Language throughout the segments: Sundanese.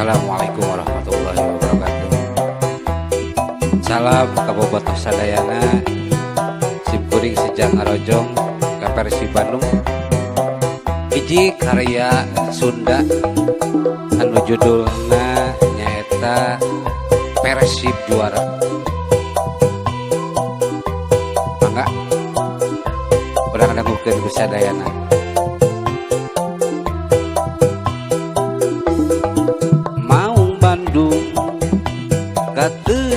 Assalamualaikum warahmatullahi wabarakatuh. Salam ka bobotoh sadayana. Sim kuring sejak ngarojong ka Persib Bandung. Hiji karya Sunda anu judulna nyaeta Persib Juara. Mangga urang dangukeun ku sadayana. Maung Bandung katelahna,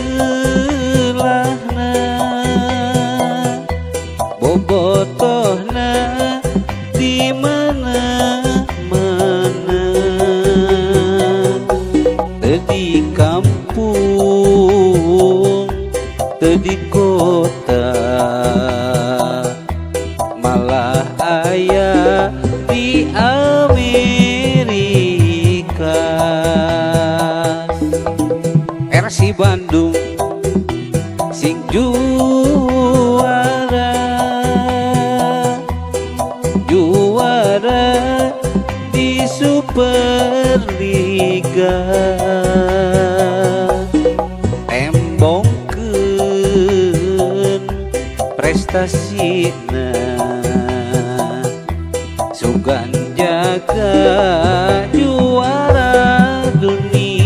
bobotohna di mana-mana, teu di kampung teu di kota, malah aya di Amerika. Persib Bandung sing juara, juara di Superliga. Tembongkeun prestasina, sugan jaga juara dunia.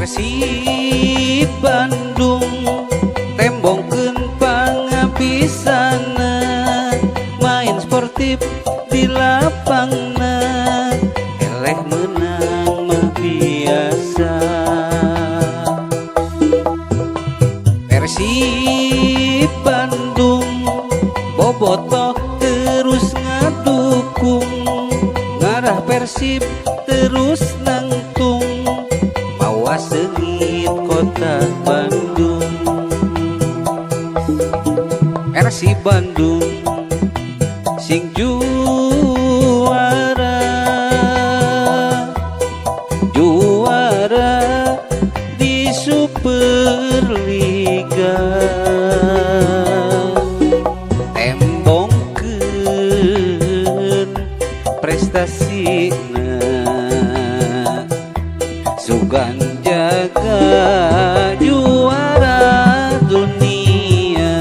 Persib Bandung tembongkeun pangabisana, main sportif di lapangna, eleh menang mah biasa. Persib Bandung bobotoh terus ngadukung, ngarah Persib terus nangtung, mawa seungit kota Bandung. Persib Bandung sing juara, juara di Superliga. Tembongkeun prestasina, sugan jaga juara dunia.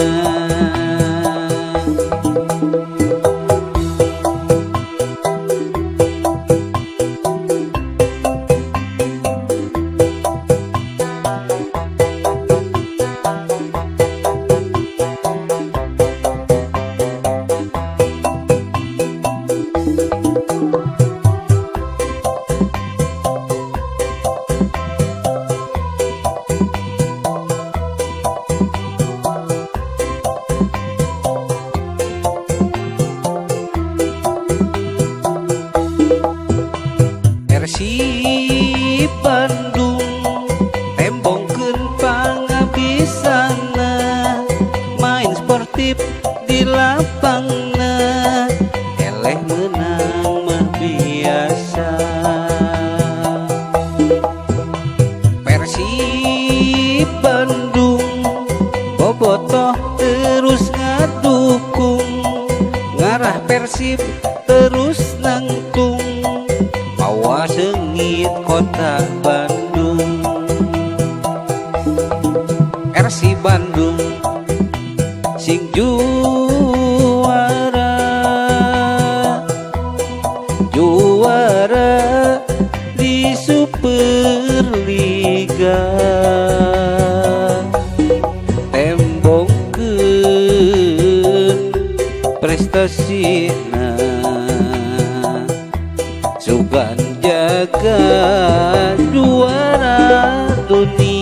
Persib Bandung tembongkeun pangabisana, main sportif di lapangna, eleh menang mah biasa. Persib Bandung bobotoh terus ngadukung, ngarah Persib terus nangtung, mawa seungit kota Bandung. Persib Bandung sing juara, juara di Superliga. Tembongkeun prestasina, sugan jaga juara dunia.